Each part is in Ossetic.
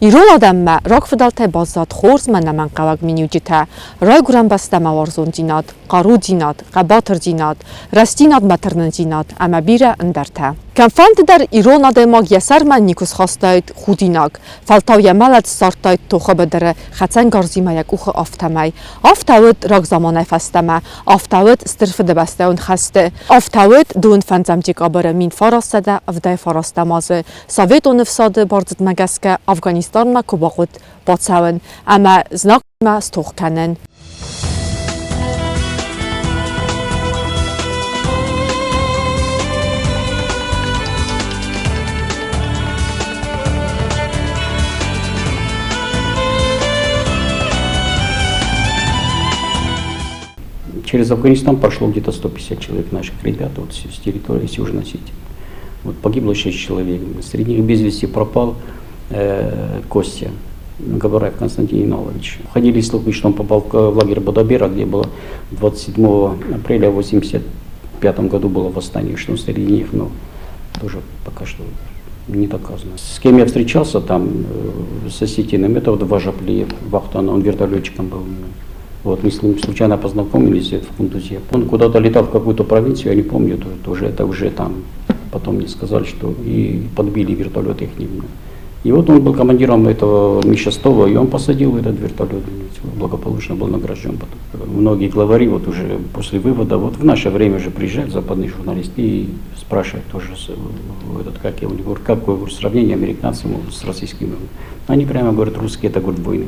Ирон адӕммӕ рагфыдӕлтӕй баззад хорз ӕнӕмӕнгхъӕуӕг миниуджытӕ, райгуырӕн бӕстӕмӕ уарзондзинад, хъарудзинад, хъӕбатырдзинад, рӕстдзинадмӕ тырнындзинад ӕмӕ бирӕ ӕндӕртӕ. Кӕмфӕнды дӕр ирон адӕймаг йӕ сӕрмӕ никуы схастаид худинаг, фӕлтау йӕ мӕлӕт ссардтаид тохы быдыры хӕцӕнгарзимӕ йӕ къухы афтӕмӕй. Афтӕ уыд рагзаманӕй фӕстӕмӕ, афтӕ уыд Стыр Фыдыбӕстӕйон хӕсты, афтӕ уыд дыууын фӕндзӕм декабры 1979 азы Советон ӕфсады бардзырдмӕ гӕсгӕ Афганистанмӕ куы бахъуыд бацӕуын ӕмӕ знагимӕ стох кӕнын. Через Афганистан прошло где-то 150 человек наших ребят вот, с территории с Южной Осетии. Вот погибло 6 человек. Среди них без вести пропал Костя Габараев Константин Иналович. Ходили слухи, что он попал в лагерь Бадабера, где было 27 апреля 1985 году было восстание, что он среди них, но тоже пока что не доказано. С кем я встречался там, с осетином, это вот Важаплиев, Вахтан, он вертолетчиком был. Вот мы с ним случайно познакомились в Кундузе. Он куда-то летал в какую-то провинцию, я не помню, это уже там. Потом мне сказали, что и подбили вертолет их. И вот он был командиром этого Ми-6, и он посадил этот вертолет, благополучно был награжден потом. Многие главари вот уже после вывода, вот в наше время же приезжают западные журналисты и спрашивают тоже, этот, как я, у них, какое сравнение американцев с российскими. Они прямо говорят, русские это, говорят, войны.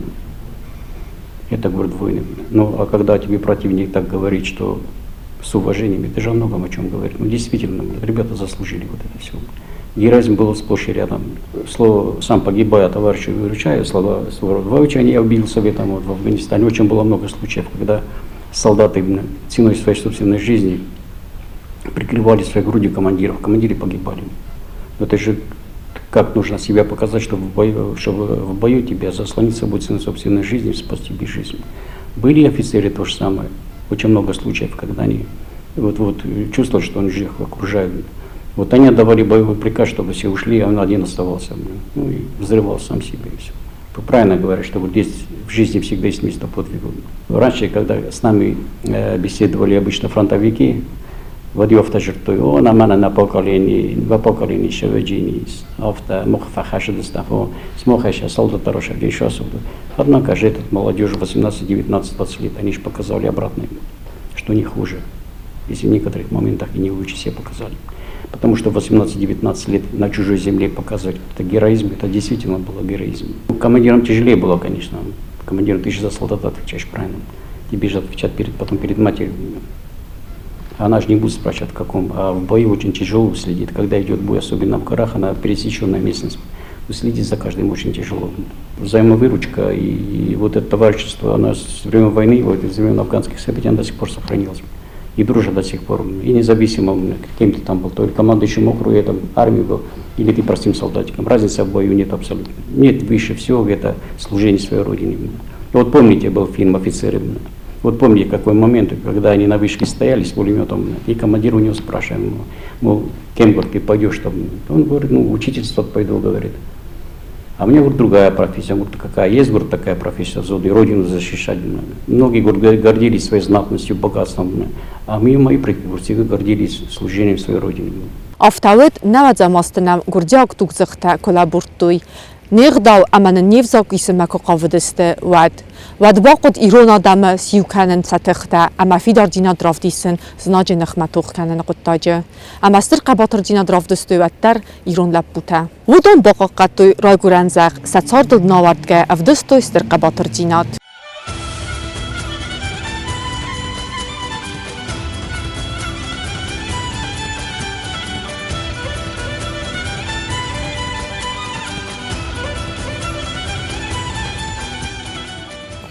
Это, говорит, войны. Ну, а когда тебе противник так говорит, что с уважением, это же о многом о чем говорит. Ну, действительно, ребята заслужили вот это все. Героизм был сплошь и рядом. Слово «сам погибая, товарища выручаю», слова Львовича я убил советом вот, в Афганистане. Очень было много случаев, когда солдаты ценой своей собственной жизни прикрывали своей грудью командиров. Командиры погибали. Но это же как нужно себя показать, чтобы в бою тебя заслонить собой ценой собственной жизни, спасти тебе жизнь. Были офицеры то же самое. Очень много случаев, когда они вот чувствовали, что он их окружает. Вот они отдавали боевой приказ, чтобы все ушли, а он один оставался. Ну и взрывал сам себя, и все. Правильно говорят, что вот здесь в жизни всегда есть место подвигу. Раньше, когда с нами беседовали обычно фронтовики, Вадиофта жертвуй, о, на мене на поколінні, два покоління ще виджіні, офта мухфахаша достафо, смохаша, солдата роша, еще солдат. Однако же этот молодежь 18, 19, 20 лет, они же показали обратное, что не хуже. Если в некоторых моментах и не лучше себя показали. Потому что 18-19 лет на чужой земле показывать это героизм, это действительно было героизм. Командирам тяжелее было, конечно. Командирам ты же за солдата отвечаешь, правильно. Тебе же отвечать потом перед матерью. Она же не будет спрашивать, в каком. А в бою очень тяжело следить. Когда идет бой, особенно в горах, она пересеченная местность. Следить за каждым очень тяжело. Взаимовыручка и вот это товарищество, оно с времен войны, вот, с времен афганских событий, оно до сих пор сохранилось. И дружат до сих пор. И независимо, кем ты там был, то ли командующим округа, там, армии был, или ты простым солдатиком. Разницы в бою нет абсолютно. Нет, выше всего это служение своей родине. И вот помните, был фильм «Офицеры». Вот помните, какой момент, когда они на вышке стояли с пулеметом, и командир у него спрашивает, мол, кем, говорит, ты пойдешь там? Он говорит, ну, учительство пойду, говорит. А у меня, говорит, другая профессия. Он говорит, какая есть, говорит, такая профессия, и родину защищать. Многие, говорит, гордились своей знатностью, богатством. А мы, мои предки, говорит, всегда гордились служением своей родине. Афтӕ уыд нӕуӕдзӕм азты нӕм гуырдзиаг тугдзыхтӕ куы лӕбурдтой, не гъдау ӕмӕ нын не взаг исынмӕ куы хъавыдысты, уӕд. Уӕд бахъуыд ирон адӕмы сиу кӕнын сӕ тыхтӕ ӕмӕ фидардзинад равдисын знаджы ныхмӕ тох кӕныны хъуыддаджы. Ӕмӕ стыр хъӕбатырдзинад равдыстой уӕддӕр ирон лӕппутӕ. Уыдон бахъахъхъӕдтой райгуырӕн зӕхх, сӕ цардыл науӕрдгӕ ӕвдыстой стыр хъӕбатырдзинад.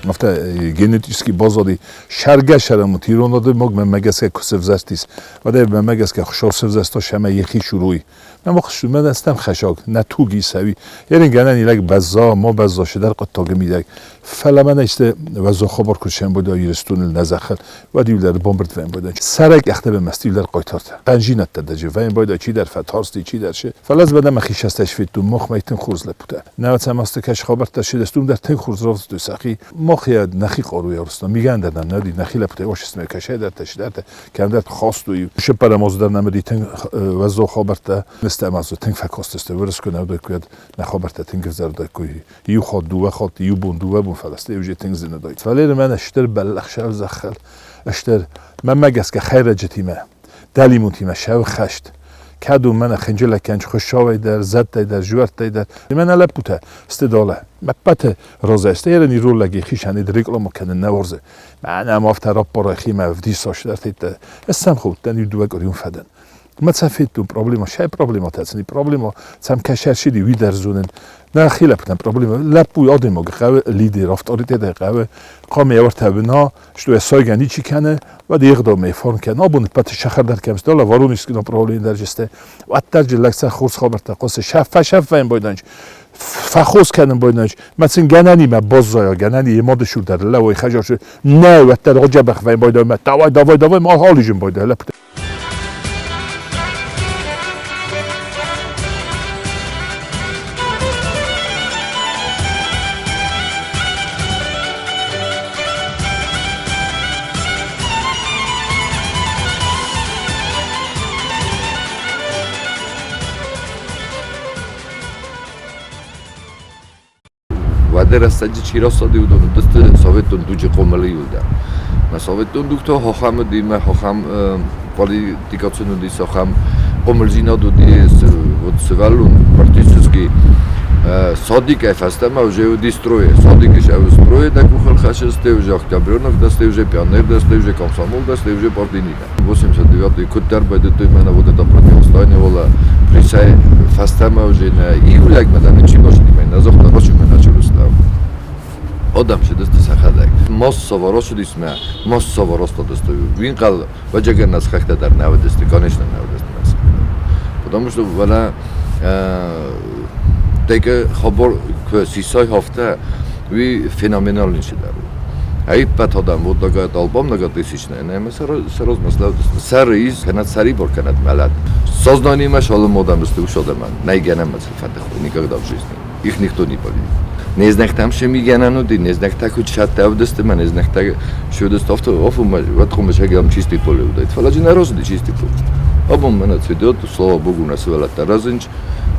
Афтӕ генетически баззади сӕргӕ-сӕрӕмут ирон адӕймаг мӕнмӕ гӕсгӕ куы сывзӕрстис, уӕд ӕй мӕнмӕ гӕсгӕ Хуыцау сывзӕрста сӕмӕ йӕхи сурой. Мӕ мӕ ӕстӕм хӕсаг, нӕ туг исӕуи. Ерин гӕнӕн илӕг бӕзза, ма бӕзза шыдӕр хъуыддаги мидӕг. Фӕлӕ мӕнӕ исты уӕззау хабар куы сӕмбӕлда Ирыстоныл нӕ зӕххыл, уӕд иулӕр бамбырд вӕййын Сӕрӕй къӕхтӕ бамӕст иулӕр хъайтартӕ. Хъӕнжинӕдтӕ дӕджы вӕййын байда чидӕр фӕтарсти, чидӕр шы. Фӕлӕ ӕз бӕдӕ мӕхи сӕстӕй сфедтон, махмӕ тынг хорз лӕппутӕ. Нӕ цӕмӕсты кӕс хабӕрттӕ ссыдысты, уым дӕр тынг хорз равдыстой сӕхи. Мах йӕ нӕхи хъаруйӕ рыстам, мигӕн дӕр нӕм нӕ уыди, нӕхи лӕппутӕ уасыстмӕ кӕсӕйдӕртӕ, чидӕртӕ, кӕмдӕр хастой. Сыппӕрӕм азы дӕр нӕм уыди тынг уӕззау хабӕрттӕ. Ныстӕм азы тынг фӕкастысты, уырыс куы нӕ уыдаиккой, уӕд нӕ хабӕрттӕ тынг ӕвзӕр уыдаиккой. Иу хатт, дыууӕ хатты, иу бон, дыууӕ бон, фӕлӕ стӕй уже тынг зын уыдаид. Фӕлӕ мӕнӕ стыр бӕллӕх сӕвзӕххыл, стыр, мӕнмӕ гӕсгӕ хӕйрӕджытимӕ, дӕлимонтимӕ сӕу хӕст. Кӕд у мӕнӕ хынджылӕг кӕнч хуыссауӕй дӕр, зӕдтӕй дӕр, зуӕрттӕй дӕр. Мӕнӕ лӕппутӕ сты далӕ. Мӕ ппӕты разӕй сты ерын ирон лӕги хисӕн реклама кӕнын нӕ уарзы. Мӕнӕ ам афтӕ раппара химӕ вдисас дӕр Ӕз сӕм худтӕн иу дыууӕ къуыри уым фӕдӕн. Мӕ цӕ федтон проблема, сӕ проблема та цни проблема, цӕм кӕсӕрсиди уи дӕр зонын. Нӕ хи лӕппутӕн проблема. Лӕппу адӕймаг хъӕуы лидер, авторитетӕй хъӕуы. Хъуамӕ ӕвӕртӕ бына, что я сойгӕ ничи кӕны, уӕд егъдау форм кӕны. Абон ппӕт сахар дӕр кӕм сты, Воронежский направление дӕр сты. Уӕддӕр же лӕг сӕ хорз хабӕрттӕ хъуысы. Шаффа-шаффайын бойданч. Фӕхос кӕнын бойданч. Мӕ сын гӕнӕнимӕ баззайа, гӕнӕни йе мады сур дӕр лӕууой хӕжашы. Нӕ, уӕддӕр гъоджабӕх вӕйын бойдай мӕ давай, давай, давай, ма алижын бойдай лӕппутӕ. Уӕды рӕстӕджы чи рацыди, уыдон уыдысты советон дуджы хъомылы иуылдӕр. Мӕ советон дуг та ахӕм уыди, мӕ ахӕм политикӕ сын уыдис, ахӕм хъомылдзинад уыди, вот сывӕллон практически садикӕй фӕстӕмӕ уже уыди стройы. Садик ис стройы дӕ къухыл хӕссыс, ты уже октябренок дӕ, ты уже пионер дӕ, ты уже комсомол дӕ, ты уже партийный дӕ. 89-й куыддӕр байдыдтой мӕнӕ вот это противостояние было, присай фӕстӕмӕ уже нӕ иу лӕгмӕ дӕр ничи базыди, мӕ нӕ загъта, рацу мӕ началось Адӕм цыдысты сӕхӕдӕг. Массово рацыдис мӕ, массово растадысты. Уинхъал вӕджӕгӕн нӕ сыхӕгтӕ дӕр нӕ уыдысты, конечно, нӕ уыдысты нӕ сыхӕгтӕ. Потому что вӕлӕ тӕккӕ хабар куы сисай афтӕ, уый феноменальный цыдӕр у. Ӕппӕт адӕм вот такая толпа многотысячная, ӕмӕ сӕ размӕ слӕудысты. Сӕры ис, кӕнӕ сӕрибар, кӕнӕ мӕлӕт. Сознаниемӕ шалом адӕм сты уыцы адӕмӕн. Нӕй гӕнӕн ма сыл фӕтых никогда в жизни. Их никто не победит. Не знӕгтӕм се мигӕнӕн уыди, не знӕгтӕ куыд сӕттӕ уыдысты, мӕ не знӕгтӕ сюдысты, афтӕ уӕд хъуымысӕг чистый поле уыдаид. Фӕлӕ джы нӕ разынди чистый поле. Абон мӕнӕ цветет, слава богу, нӕ сывӕллӕттӕ рӕзынч,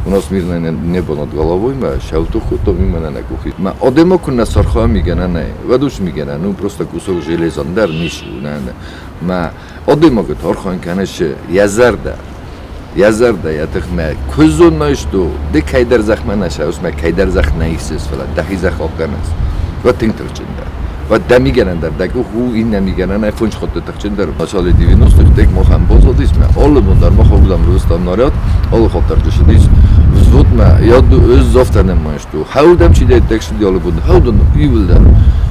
у нас мирное небо над головой, мӕ сӕутух кодтам, мӕнӕ нӕ къухи. Мӕ адӕмы куы нӕ сархуа мигӕнӕнӕй, уӕд ус мигӕнӕн, ну просто кусок железа дӕр ницы у, нӕ, нӕ. Мӕ адӕймагы тархан кӕныс йӕ зӕрдӕ. Йӕ зӕрдӕ, йӕ тыхмӕ куы зонай, что ды кӕйдӕр зӕхмӕ нӕ цӕуыс, мӕ кӕйдӕр зӕхх нӕ исыс, фӕлӕ дӕхи зӕхх ахъхъӕныс, уӕд тынг тыхджын дӕ. Уӕд дӕ мигӕнӕн дӕр дӕ къух у иннӕ мигӕнӕнӕй фондз хатты тыхджындӕр. Начале 90-х тек махӕн баззадис, мӕ алы бон дӕр мах уыдам рвыстам наряд, алы хатт дӕр цыдис взводмӕ. Я ӕз афтӕ нымайын, что хӕуылдӕм чидӕриддӕр цыди алы бон, хӕуылдӕм иууылдӕр,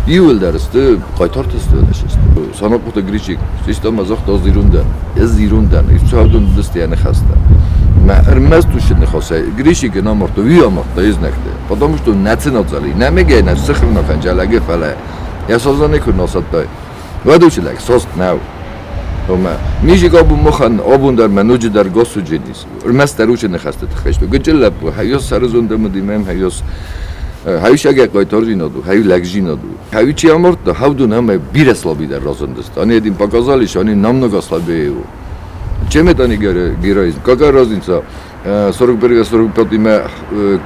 иууылдӕр сты хъайтартӕ сты, сты. Санахъоты Гришик систа ма загъта, ӕз ирон дӕн, ӕз ирон дӕн, цавдон уыдысты йӕ ныхӕстӕ. Мӕ ӕрмӕст уыцы ныхасӕй Гришикы амардта, уый амардта йе знӕгты, потому что националзали, нӕмыгӕй нӕ сыхырна фӕнджалӕгы, фӕлӕ йӕ созаны куы насадтай, уӕд уыцы лӕг сост нӕу. Омӕ мижик абон махӕн абон дӕр мӕ ноджыдӕр госудженис. Ӕрмӕстдӕр уыцы ныхӕсты тыххӕй сты. Гыццыл лӕппу, хайос сӕрызондӕмыди мӕм хайос хайусагӕ хъайтардзинад у, хаю лӕгдзинад у. Хаю чи амардта, хавдун ӕмӕ бирӕ слабыйдӕр разындысты. Они один показали, что они намного слабее его. Чем это они героизм? Какая разница? 41-45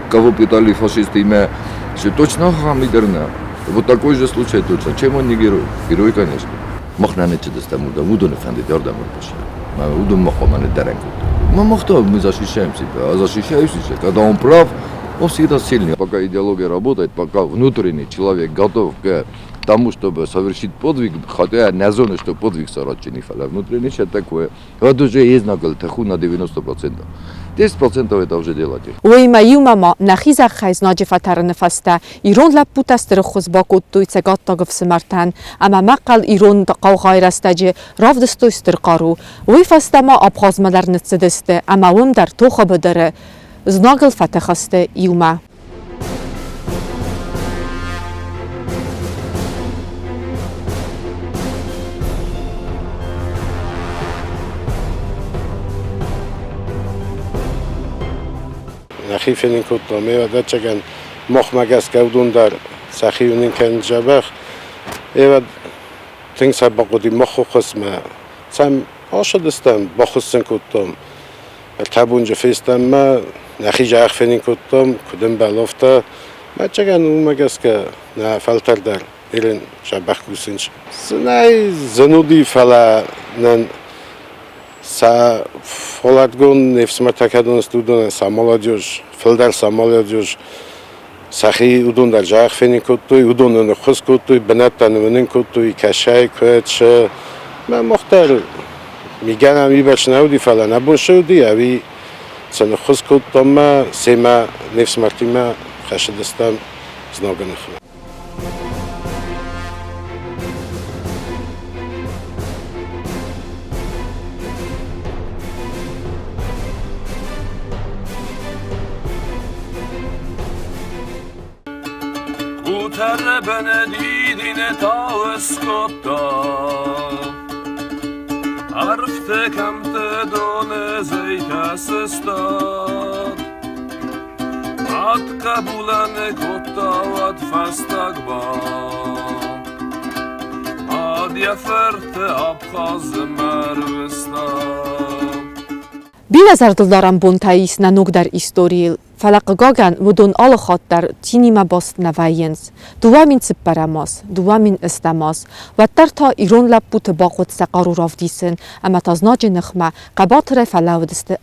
кого пытали фашисты имя, все точно хамидерна. Вот такой же случай точно. Чем он не герой? Герой, конечно. Мах нӕ ныццыдыстӕм уырдӕм, уыдоны фӕндыд ардӕм ӕрбацӕуын. Уыдон мах хъуамӕ ныддӕрӕн кодтой. Мы мах то мы защищаем себя, а защищаю себя, когда он прав, он всегда сильный. Пока идеология работает, пока внутренний человек готов к Тому, чтобы совершить подвиг, хотя я не знаю, что подвиг сорочини, фала внутренне такое. Вот уже есть нагл, таху на 90%. 10% это уже дело техники. Уыимӕ иумӕ ма нӕхи зӕххӕй знаджы фӕтӕрыны фӕстӕ ирон лӕппутӕ стыр ӕххуыс бакодтой цӕгаттаг ӕфсымӕртӕн ӕмӕ мӕхъхъӕл ирон хъаугъайы рӕстӕджы равдыстой стыр хъару. Уый фӕстӕ ма Абхазмӕ дӕр ныццыдысты ӕмӕ уым дӕр тохы быдыры знагыл фӕтых сты иумӕ. Нӕхи фенын кодтам, ӕвӕццӕгӕн, махмӕ гӕсгӕ уыдон дӕр сӕхи уынын кӕнынц дзӕбӕх. Ӕвӕд тынг сӕ бахъуыди мах хъысмӕ. Сӕм ацыдыстӕм, баххуыс сын кодтам. Ӕртӕ бонджы фестӕм мӕ нӕхи зӕхх фенын кодтам, куыд ӕмбӕлы, афтӕ. Ӕвӕццӕгӕн, уымӕ гӕсгӕ нӕ фӕлтӕр дӕр ирын дзӕбӕх кусынц. Зынӕй зын уыди, фӕлӕ нын сӕ фӕлладгонд не фсымӕртӕ кӕдон сты, уыдонӕн сӕ молодежь, фылдӕр сӕ молодежь сӕхи уыдон дӕр зӕхх фенын кодтой, уыдонӕн ӕххуыс кодтой, бынӕттӕ нывӕнын кодтой, кӕсӕй, куы Мӕ мах дӕр мигӕнӕн уыйбӕрц нӕ уыди, фӕлӕ нӕ бон цы уыди, ӕви сын ӕххуыс кодтам мӕ семӕ не фсымӕртимӕ хӕцыдыстӕм знагы ныхмӕ. Къутӕры бын дидины тау ыскодта, Ӕрвты кӕмтты доны зӕйтӕ сыстад. Мад хъӕбулӕн кодта уӕд фӕстаг ба. Мад йӕ фырты Абхазмӕ рвыста. Бирӕ зӕрдылдарӕн бонтӕ ис нӕ ногдӕр историйыл, фӕлӕ, хъыгагӕн, уыдон алы хатт дӕр цинимӕ баст нӕ вӕййынц. 2004 аз, 2008 аз, уӕддӕр та ирон лӕппуты бахъуыд сӕ хъару равдисын ӕмӕ та знаджы ныхмӕ хъӕбатырӕй фӕлӕууыдысты.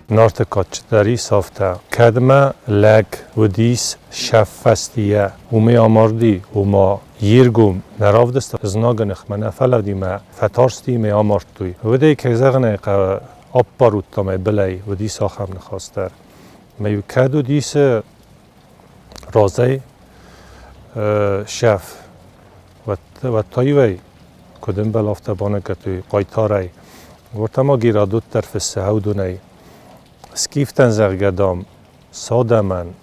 Нарты кадджытӕ исӕфта. Кӕдмӕ лӕг уыдис сӕффӕстийӕ, уымӕй амарди, ома йе ргом нӕ равдыста знагы ныхмӕ, нӕ фӕлӕуди мӕ фӕтарсти мӕ амардтой. Уӕдӕй, кӕй зӕгъын ӕй хъӕуы, аппарудта мӕ былӕй, уыдис ахӕм ныхас дӕр. Мӕ кӕд уыдис разӕй шеф, уӕд та-иу куыд ӕмбӕлы, афтӕ баныгӕдтой хъайтарӕй. Уӕртӕ ма Геродот дӕр фыссы Хӕудонӕй. Скифтӕн, зӕгъгӕ, дам, садӕмӕн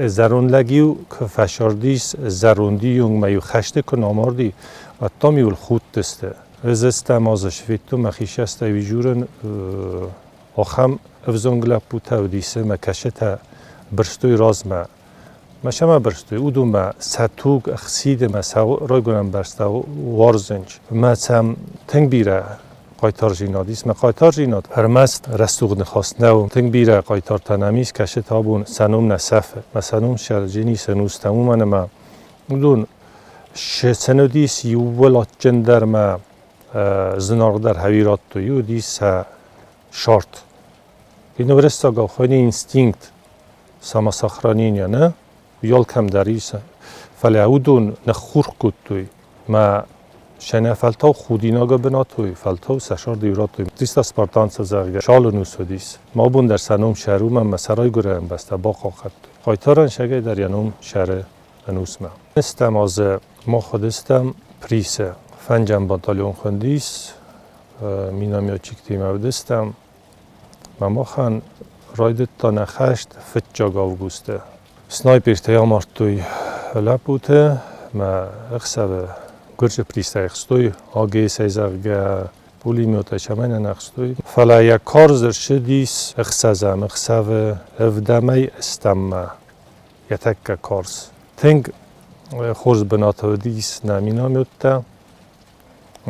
зӕронд лӕг-иу куы фӕсырдис, зӕронди юнгмӕ-иу хӕсты куы намарди, уӕд, дам-иу ыл худтысты. Ӕз стӕм азы сфедтон мӕхи сӕстӕй журын ахӕм ӕвзонг лӕппутӕ уыдис ӕмӕ кӕсытӕ бырстой размӕ. Мӕ сӕмӕ бырстой, уыдонмӕ сӕ туг ӕхсиды мӕ сӕ райгуырӕн бӕстӕ уарзынц. Мӕ сӕм тынг бирӕ хъайтардзинад ис. Мӕ хъайтардзинад ӕрмӕст рӕсугъд ныхас нӕу. Тынг бирӕ хъайтартӕ нӕм ис, кӕсыты абон сӕ ном нӕ сӕфы. Мӕ сӕ ном сӕрджын ис ӕнустӕм, уымӕн ӕмӕ уыдон сын уыдис иууыл адджындӕр мӕ зынаргъдӕр хӕуи радтой, уыдис сӕ шарт. Иноврестагау хуыйны инстинкт самосохранения, нӕ? Уый кӕмдӕр ис. Фӕлӕ уыдон ныххурх кодтой мӕ сӕ фӕлтау худинагы бынат уой, фӕлтау сӕ сӕрды радтой. Триста спартанца, зӕгъгӕ, шалын ус уыдис. Ма абон дӕр сӕ ном сӕр уымӕн мӕ сӕ райгуырӕн бӕстӕ бахъахъхъӕдтой. Хъайтарӕн сӕгӕй дӕр йӕ ном сӕры ӕнусмӕ. Стӕм азы мах уыдыстӕм Присы. Фӕнджӕм батальон хуындис, минометчиктимӕ уыдыстӕм. Мӕ махӕн райдыдта нӕ хӕст фыццаг августы. Снайпертӕй амардтой лӕппуты, мӕ ӕхсӕвы гуырджы пристӕй ӕхстой, АГС-ӕй, зӕгъгӕ, пулеметӕй цӕмӕн ӕхстой. Фӕлӕ йӕ карз ӕрцыдис ӕхсӕзӕм ӕхсӕвы ӕвдӕмӕй ӕстӕммӕ, йӕ тӕккӕ карз. Тынг хорз бынаты уыдис нӕ минометтӕ,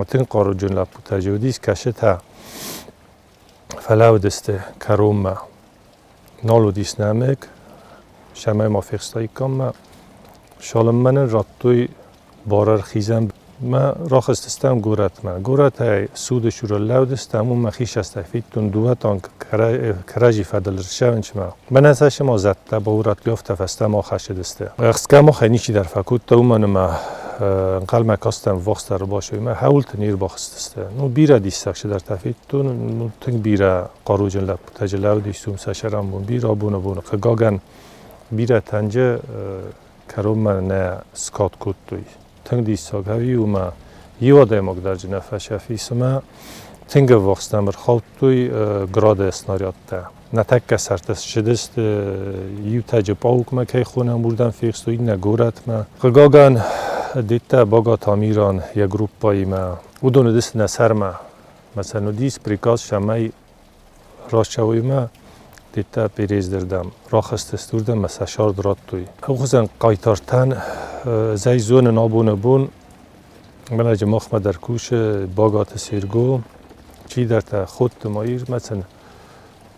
тынг хъаруджын лӕппутӕ дзы уыдис, кӕсытӕ фӕлӕууыдысты кӕронмӕ. Нал уыдис нӕмыг, цӕмӕй ма фехстаиккам мӕ. Цалынмӕ нын радтой барӕрхизӕн. Мӕ рахызтыстӕм горӕтмӕ. Горӕтӕй суды сюры лӕудыстӕм, уым мӕхи састӕй федтон дыууӕ танк кӕрӕдзи фӕдыл ссӕуынчмӕ. Мӕнӕ сӕ сыма зӕдтӕ баурӕдтой, афтӕ фӕстӕмӕ ахӕссыдысты. Ӕхсгӕ махӕй ничидӕр фӕкодта, уымӕн ӕмӕ ӕнхъӕлмӕ кастӕн ввахсдӕр басоймӕ. Хӕуылты не рбахызтысты. Ну, бирӕ диссаг цыдӕртӕ федтон, ну, тынг бирӕ хъаруджын лӕппутӕ дзы лӕудис уым сӕ сӕрӕнбон бирӕ абоны боны. Хъыгагӕн, бирӕ тӕнджы кӕронмӕ нӕ скад кодтой. Тынг диссаг, ӕви уымӕ иу адӕймаг дӕр дзы нӕ фӕсӕфи, цымӕ тынг ӕввахс нӕм ӕрхаудтой грады снарядтӕ. Нӕ тӕккӕ сӕрты ссыдысты, иутӕ Джапаукмӕ кӕй хонӕм, уырдӕм фехстой, иннӕ горӕтмӕ. Хъыгагӕн, Деттӕ Багаты Амиран йӕ группӕимӕ, уыдон уыдысты нӕ сӕрмӕ. Мӕ уыдис приказ, цӕмӕй рацӕуой Деттӕ Перездырдӕм рахызтысты уырдӕм ӕмӕ сӕ сӕрд радтой. Хуызӕн хъайтартӕн зӕй зонын абоны бон мӕнӕ махмӕ дӕр кусы Багаты Серго, чидӕртӕ Ходты Маирмӕ сын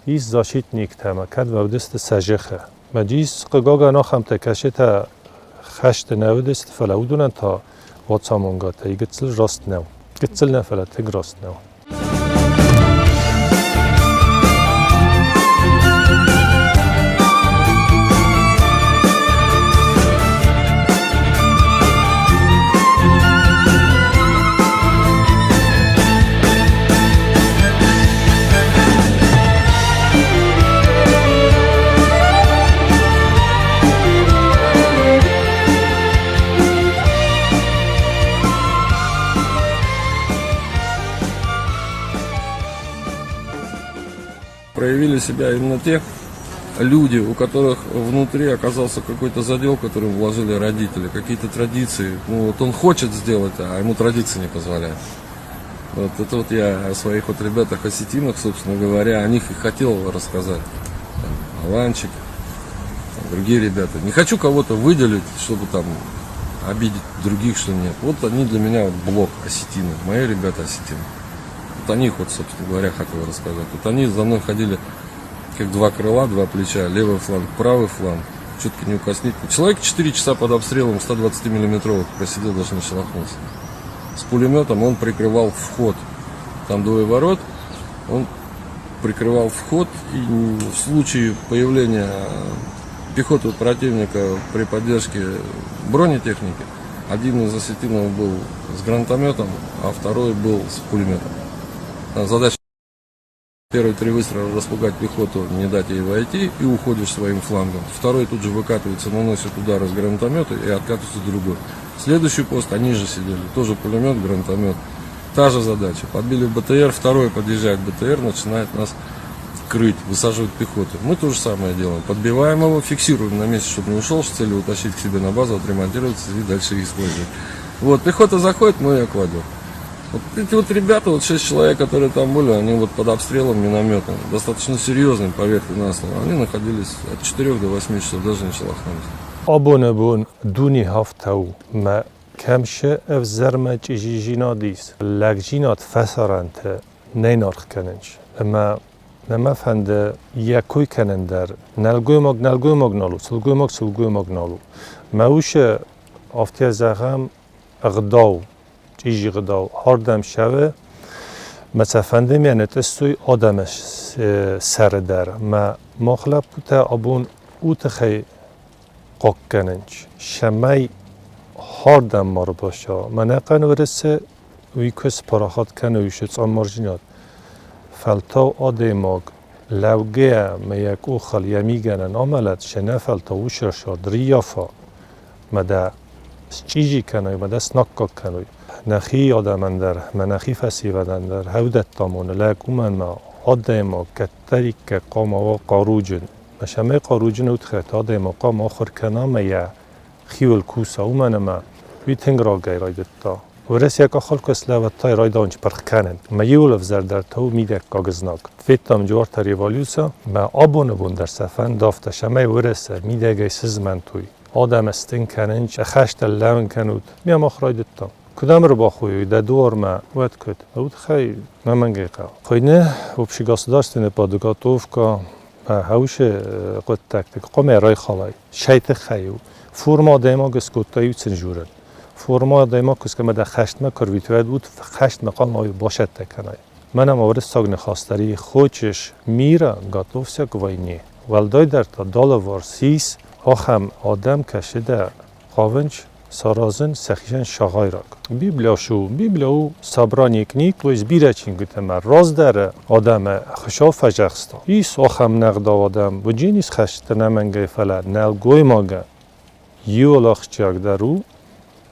ис защитниктӕ ӕмӕ кӕд уыдысты сӕ зӕххы. Мӕ дис хъыгагӕн ахӕмтӕ кӕсытӕ хӕсты нӕ уыдысты, фӕлӕ уыдонӕн та уацамонгӕтӕй гыццыл раст нӕу. Гыццыл нӕ, фӕлӕ тынг раст нӕу. Проявили себя именно те люди, у которых внутри оказался какой-то задел, который вложили родители, какие-то традиции. Ну вот он хочет сделать, а ему традиции не позволяют. Вот это вот я о своих вот ребятах осетинах, собственно говоря, о них и хотел рассказать. Там, Аланчик, там, другие ребята. Не хочу кого-то выделить, чтобы там обидеть других, что нет. Вот они для меня вот блок осетины, мои ребята осетины. Вот о них вот, собственно говоря, хотел рассказать. Вот они за мной ходили как два крыла, два плеча, левый фланг, правый фланг, четко не укоснительно. Человек 4 часа под обстрелом 120-миллиметровых просидел, даже не шелохнулся. С пулеметом он прикрывал вход. Там двое ворот, он прикрывал вход, и в случае появления пехоты противника при поддержке бронетехники, один из осетинов был с гранатометом, а второй был с пулеметом. Задача первые три выстрела распугать пехоту, не дать ей войти, и уходишь своим флангом. Второй тут же выкатывается, наносит удар из гранатомета и откатывается другой. Следующий пост, они же сидели, тоже пулемет, гранатомет. Та же задача. Подбили БТР, второй подъезжает БТР, начинает нас крыть, высаживать пехоту. Мы то же самое делаем. Подбиваем его, фиксируем на месте, чтобы не ушел, с целью утащить к себе на базу, отремонтироваться и дальше их использовать. Вот, пехота заходит, мы ее кладем. Вот эти вот ребята, вот 6 человек, которые там были, они вот под обстрелом минометом, достаточно серьезным, поверьте на слово, они находились от 4 до 8 часов, даже не шелохнулись. Абоны бон дуни хафтау ма кемше эв зерме чижижина дис. Лэгжинат фесаранте нейнарх кененч. Ма нема фенде якой кенендер нелгоймаг нелгоймаг налу, сылгоймаг сылгоймаг налу. Мауше афтия зағам ағдау, чижи ғдау, хардам шаве مسافنده یعنی تستوی آدمش سر در ما مخلب تا ابون او تخی قاکننچ شمای هاردم مار باشا ما نقن ورسه وی کس پراخات کنه ویشت آمارجینات فلتا آدماگ لوگه ما یک اوخل یمیگنن آملت شنه فلتا وشرشا دریافا مده چیزی کنوی مده سناکا کنوی نخی آدمندر منخی فسیودندر هودت تامون لکومن ما آدما کتریک قاما و قاروجن مشمه قاروجن اوتخت آدما قام آخر کنام یا خیول کوسا اومن ما وی تنگ را گی رایدتا ورس یک خلق اسلاوت رایدانچ پرخ کنن ما یولف زردر تو میدک کاغذناک فیتام جوارتا رеволюция ما آبونه بون در سفن دافته شمه ورس میدگی سزمن توی آدم استن کننچ خشت لون کنود میام آخر رایدتا кудам рба хуй да дорма вот кот вот хай на мангека хойне общегосударственная подготовка хауше قد тактик قمه рай халай шайты хаю форма дема гскотта юцин журен Форма адӕймаг куы да хӕстмӕ куы рвитвӕд уд хӕстмӕ хъуамӕ бацӕттӕ кӕнай. Мӕнӕ ма уырыссаг ныхас дӕр и: хочешь мира, готовься к войне. Уӕлдайдӕр та далӕварс ис ахӕм адӕм, кӕцытӕ хъавынц саразын сӕхицӕн цагъайраг. Библия шу, Библия у собрание книг, то есть бирӕ чингуытӕ ӕмӕ раздӕры адӕмы Хуыцау фӕдзӕхста. Ис ахӕм нӕгъдау адӕм, уыджын ис хӕсты ӕнӕмӕнгӕй, фӕлӕ нӕлгоймагӕн иуыл ахсджиагдӕр у,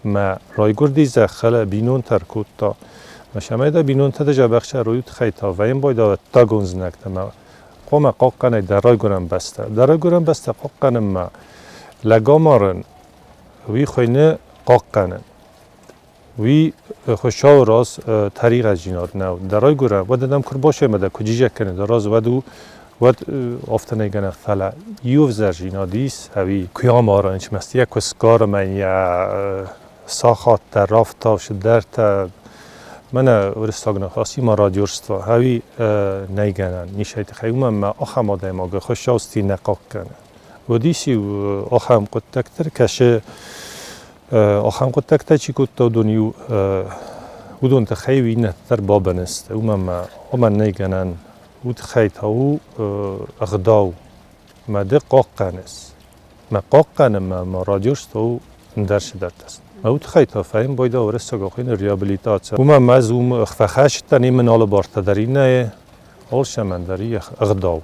мӕ райгуырди зӕххӕлӕ бинонтӕ ӕркодта. Мӕ сӕмӕй дӕ бинонтӕ дӕ дзӕбӕх сӕрой тыххӕй та вӕййын байдауа ӕддагон знӕгтӕ мӕ хъуамӕ хъахъхъӕнай дӕ райгуырӕн бӕстӕ. Дӕ райгуырӕн бӕстӕ хъахъхъӕнынмӕ лӕг амарын, уый хуыйны хъахъхъӕнын. Уый Хуыцауы раз тӕригъӕддзинад нӕу. Дӕ райгуырӕн, уӕд адӕм куы рбасӕмӕ дӕ куы джизӕг кӕны дӕ раз, уӕд у уӕд афтӕ нӕй гӕнӕн, фӕлӕ иу ӕвзӕрдзинад ис, ӕви куы амарын, мӕстыйӕ куы сгарымӕн йӕ сахаттӕ, рафтау, цыдӕртӕ, мӕнӕ уырыссаг ныхасимӕ радиорство, ӕви нӕй гӕнӕн, ницӕй тыххӕй, уымӕн ӕмӕ ахӕм адӕймагы Хуыцау сти нӕ хъахъхъӕны. Уыдис-иу ахӕм хъуыддӕгтӕ, кӕсы ахӕм хъуыддӕгтӕ чи кодта, уыдон-иу уыдон тыххӕй иннӕтӕ дӕр бабын сты, уымӕн ӕмӕ уымӕн нӕй гӕнӕн. Уый тыххӕй та у ӕгъдау. Мӕ ды хъахъхъӕныс. Мӕ хъахъхъӕнынмӕ ма радиорство у ӕндӕр цыдӕртӕ. Мӕ уый тыххӕй та фӕйын байда уырыссаг ахуыйны реабилитаци. Уымӕ ӕмӕ ӕз уым фӕхӕсыдтӕн имын алы бартӕ дӕр иннӕйы, алцӕмӕн дӕр и ӕгъдау.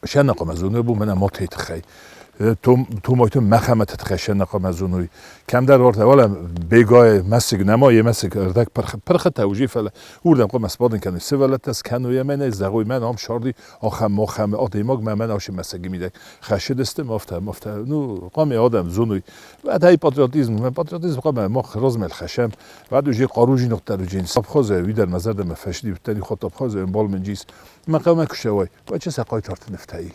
Сӕнӕхъомӕзоны бу мӕнӕ мотей тыххӕй. Томойты Мӕхӕмӕты тыххӕй сӕнӕхъомӕзоной. Кӕмдӕр ортӕ, уӕлӕ Бегайы мӕсыг нӕма, йе мӕсыг ӕрдӕг пырхытӕ уыди, фӕлӕ уырдӕм хъуамӕ сбадын кӕной сывӕллӕттӕ, скӕной ӕмӕ нӕ зӕгъой, мӕн ам сарди ахӕм-ахӕм адӕймаг мӕ мӕн ашы мӕсыгы мидӕг хӕссыдысты, афтӕ, афтӕ. Ну, хъуамӕ адӕм зоной. Уӕд ай патриотизм, патриотизм хъуамӕ мах размӕ хӕссӕм. Уӕд уже хъаруджиногдӕр уыджын. Абхазӕй уый дӕр мӕ зӕрдӕмӕ фӕсыди, уыдтӕн хатт Абхазӕй ӕмбал мын джис. Мӕ хъӕумӕ куы ссӕуай, уӕд сӕ хъайтарты нывтӕй.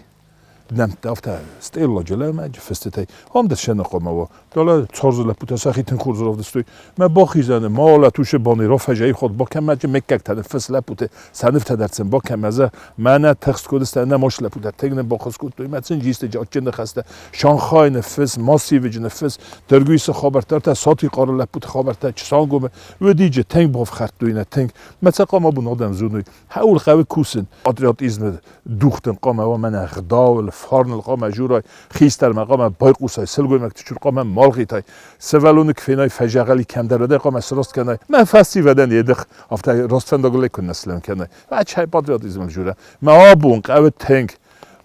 Нӕмттӕ афтӕ стъелладжы лӕмӕджы фыстытӕй. Ам дӕр сӕ хъуамӕ уа. Далӕ царзы лӕппутӕ сӕхи тынг хорз равдыстой. Мӕ бахизӕны ма тушы баны рафӕзӕй хот бакӕмӕджы меккӕгтӕ ныффыс лӕппуты сӕ нывтӕ дӕр сын бакӕмӕзӕ. Мӕнӕ тыхст кодысты ӕнӕ мос лӕппутӕ тынг нын баххуыс кодтой. Мӕ сын джисты адджын ныхӕстӕ. Шанхайы ныффыс, Массивыджы ныффыс, Дыргуисы хабӕрттӕ, ӕртӕ Сатихъары лӕппуты хабӕрттӕ, Чысангомы. Уыдиджы тынг бафхӕрдтой нӕ тынг. Мӕ цӕ хъуамӕ абон адӕм зоной. Хӕуыл хъӕуы кусын. Патриотизмы духтын хъуамӕ уа мӕнӕ гъдауыл, фарныл хъуамӕ журай, хистӕрмӕ хъуамӕ байхъусай, сылгоймӕгты чур хъуамӕ ма лгъитай, сывӕллоны куы фенай, фӕзӕгъӕли кӕмдӕр уӕдӕй хъуамӕ сраст кӕнай. Мӕ фӕсивӕдӕн едых, афтӕ раст фӕндагыл ӕй куыннӕ слӕм кӕнай. Ӕ патриотизмыл журӕ. Мӕ абон хъӕуы тынг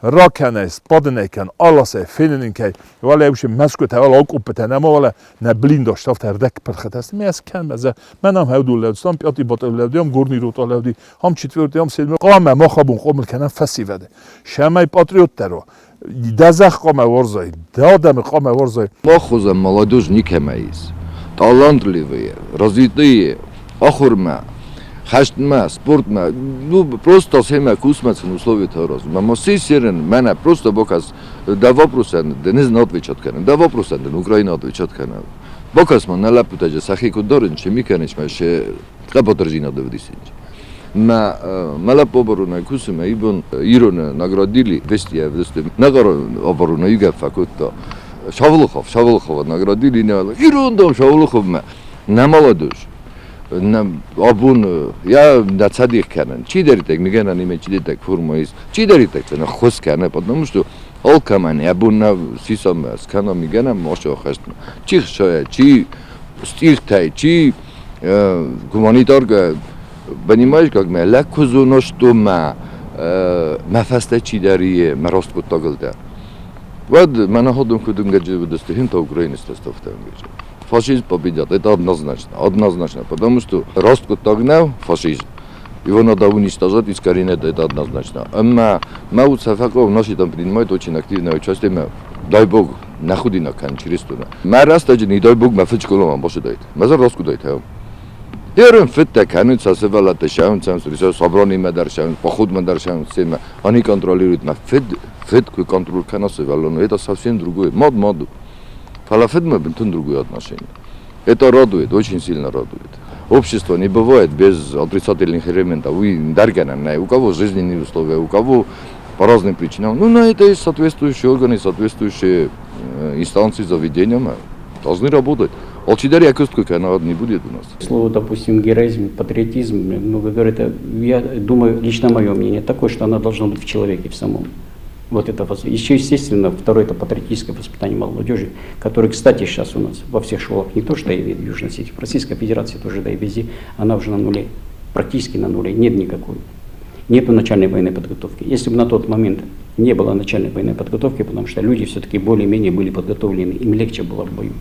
ракӕнай, сбадын ӕй кӕн, алас ӕй, фенын ын кӕй, уӕлӕ уышы мӕсгуытӕ, уӕлӕ акъуппытӕ, нӕма уӕлӕ нӕ блиндаж афтӕ ӕрдӕг пырхытӕ сты. Мӕ кӕн, мӕ мӕн ам хӕвдул лӕудыстам, пъяти батыл лӕуди, ам горный рота лӕуди, ам четвертый, ам седьмой. Хъуамӕ мах абон хъомыл кӕнӕм фӕсивӕды. Сӕмӕй патриоттӕр уа. Дӕ зӕхх хъуамӕ уарзай, дӕ адӕмы хъуамӕ уарзай. Мах хуызӕн молодежь никӕмӕ ис. Талантливые, развитые, ахуырмӕ, хӕстмӕ, спортмӕ, ну, просто семӕ кусмӕ сын условиятӕ аразын. Мӕ серен, мӕнӕ просто бакӕс, дӕ вопросӕн дын не отвечать кӕнын, дӕ вопросӕн дын Украина отвечать кӕны. Бакӕс ма, нӕ лӕппутӕ сӕхи куыд дарынц, се ми кӕнынц, мӕ се хъӕбатырдзинад ӕвдисынц. Мӕ мӕ лӕппу оборонӕй кусы, мӕ ибон ироны наградили, вести ӕвдысты. Нӕ оборона югӕ фӕкодта. Шавлыхов, Шавлыхова наградили, ирон дам Шавлыховмӕ. Нӕ молодежь. Абон я нӕ цадих кӕнын. Чидӕриддӕр мигӕнӕнимӕ чидӕриддӕр форма ис, чидӕриддӕр сын ӕххуыс кӕны, потому что алкӕмӕн йӕ бон нӕ сисамӕ скӕна мигӕнӕн маша хӕстмӕ. Чи хсайа, чи стъигътӕй, чи гуманитарка, понимаешь, как мӕ лӕг куы зона, что мӕ мӕ фӕстӕ чидӕр и мӕ раст хъуыддагыл дӕр. Уӕд мӕнӕ ходын куыд ӕнгӕджы уыдысты, хинта Украины стӕстӕфтӕ ӕнгӕджы. Фашизм победят, это однозначно, однозначно, потому что раст хъуыддаг нӕу фашизм. Его надо уничтожать, искоренять, это однозначно. Ӕмӕ мӕ уд сӕ фӕхъӕуы, наши там принимают очень активное участие, мӕ дай бог, нӕ худинаг кӕнын чырыстонӕн. Мӕ рӕстӕджы, не дай бог, мӕ фыд скъоламӕ бацыдаид. Мӕ зӕрдӕ скъуыдаид. Ерын фыдтӕ кӕнынц сӕ сывӕллӕттӕ сӕуынц сӕ собранимӕ дӕр сӕуынц, походмӕ дӕр сӕуынц семӕ. Они контролируют мӕ фыд, фыд куы контроль кӕна сывӕллоны, это совсем другое. Мад мад у. Фӕлӕ фыдмӕ бынтон другое отношение. Это радует, очень сильно радует. Общество не бывает без отрицательных элементов. Вы у кого жизненные условия, у кого по разным причинам. Ну, на это есть соответствующие органы, соответствующие инстанции, заведения должны работать. Алчидӕр йӕ куыст куы кӕна, не будет у нас. Слово, допустим, героизм, патриотизм, много говорят, я думаю, лично мое мнение такое, что оно должно быть в человеке в самом. Вот это, еще, естественно, второе, это патриотическое воспитание молодежи, которое, кстати, сейчас у нас во всех школах, не то что и в Южной Осетии, в Российской Федерации тоже, да и везде, она уже на нуле, практически на нуле, нет никакой. Нету начальной военной подготовки. Если бы на тот момент не было начальной военной подготовки, потому что люди все-таки более-менее были подготовлены, им легче было в бою.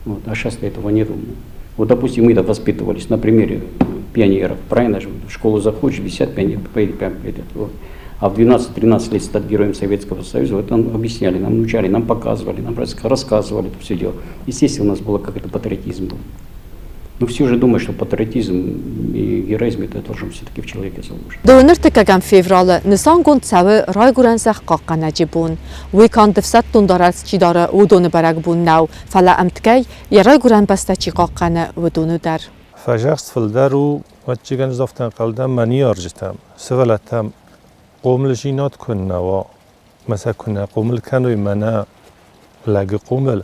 Вот, а сейчас этого нету. Вот, допустим, мы-то воспитывались на примере пионеров, правильно же? В школу заходишь, висят пионеры, вот. А в 12-13 лет стать героем Советского Союза, вот нам объясняли, нам научали, нам показывали, нам рассказывали это все дело. Естественно, у нас было как это патриотизм был. Но все же думают, что патриотизм и героизм это должен все-таки в человеке заложен. Дыууынӕртыккӕгӕм февралы нысангонд цӕуы Райгуырӕн зӕхх хъахъхъӕнӕджы бон. Уый канд ӕфсӕддон дарӕс чи дары, уыдоны бӕрӕгбон нӕу, фӕлӕ ӕмткӕй йӕ райгуырӕн бӕстӕ чи хъахъхъӕны, уыдоны дӕр. Фӕзӕхст фылдӕр у, ӕвӕццӕгӕн ӕз ӕнхъӕлдӕн мӕ ныййарджытӕм, сывӕллӕттӕм хъомылдзинад куы нӕ уа, мӕ сӕ куы нӕ хъомыл кӕной мӕнӕ лӕгы хъомыл,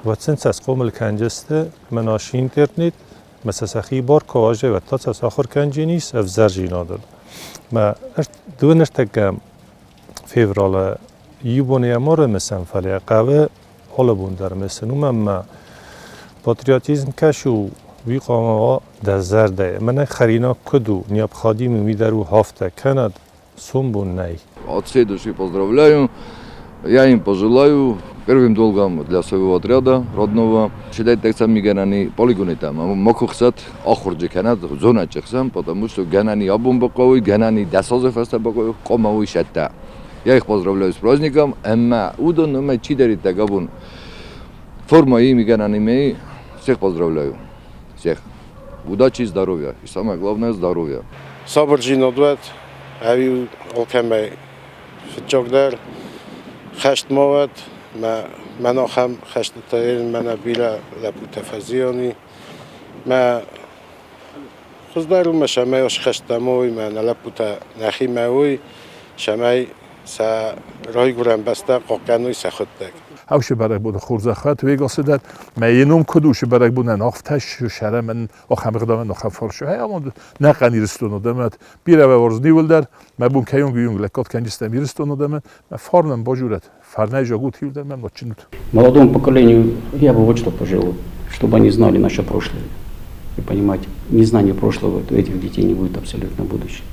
уӕд сын сӕ схъомыл кӕндзысты мӕнӕ интернет, мӕ сӕ сӕхи бар куы уазой, уӕд та сӕ сахуыр кӕнджынис ӕвзӕрдзинадыл. Мӕ дыууынӕртӕккӕм февралы иу бон йӕ ма рымысӕм, фӕлӕ хъӕуы алы бон дӕр мысын, уымӕн ӕмӕ патриотизм кӕс у, уый хъуамӕ уа дӕ зӕрдӕйы. Мӕнӕ хӕринаг куыд у, необходимый уый дӕр у афтӕ, кӕнӕд сомбон нӕй. От всей души поздравляю. Я им пожелаю первым долгом для своего отряда родного. Считайте так сами гӕнӕни полигонитӕ. Макухсат ахуырджы кӕнӕд зоначы хсӕн, потому что гӕнӕни абон бахъӕуой, гӕнӕни 10 азы фӕстӕ бахъӕуой, хъуамӕ уый сӕтта. Я их поздравляю с праздником. Ӕмӕ уыдон ӕмӕ чидӕриддӕр абон форма ими гӕнӕни всех поздравляю. Всех. Удачи и здоровья. И самое главное здоровья. Сабырдзинад уӕд, ӕви алкӕмӕй фыццагдӕр хӕст ма уӕд, мӕ мӕн ахӕм хӕстытӕ мӕнӕ бирӕ лӕппутӕ фӕзиани. Мӕ хуыздӕр у мӕ цӕмӕй ас хӕстӕ ма уой, мӕнӕ лӕппутӕ нӕхимӕ уой, цӕмӕй сӕ райгуырӕн бӕстӕ хъахъхъӕной сӕхуыдтӕг. Хаушы бӕрӕгбоны хорзӕх вегасы дӕр мӕ йе куыд у бӕрӕгбонӕн афтӕ шӕрӕмӕн ахӕм ӕгъдауӕн ахӕм фарсы хай амонд нӕхъӕн Ирыстоны адӕмӕт бирӕ уарзын иуылдӕр мӕ бон кӕйонг юнг лӕггад кӕнджыстӕм Ирыстоны адӕмӕн мӕ фарнӕн базурӕт фарнӕй зӕгъут иуылдӕр мӕм начынут. Молодому поколению я бы вот что пожелал, чтобы они знали наше прошлое. И понимать, незнание прошлого, то этих детей не будет абсолютно будущего.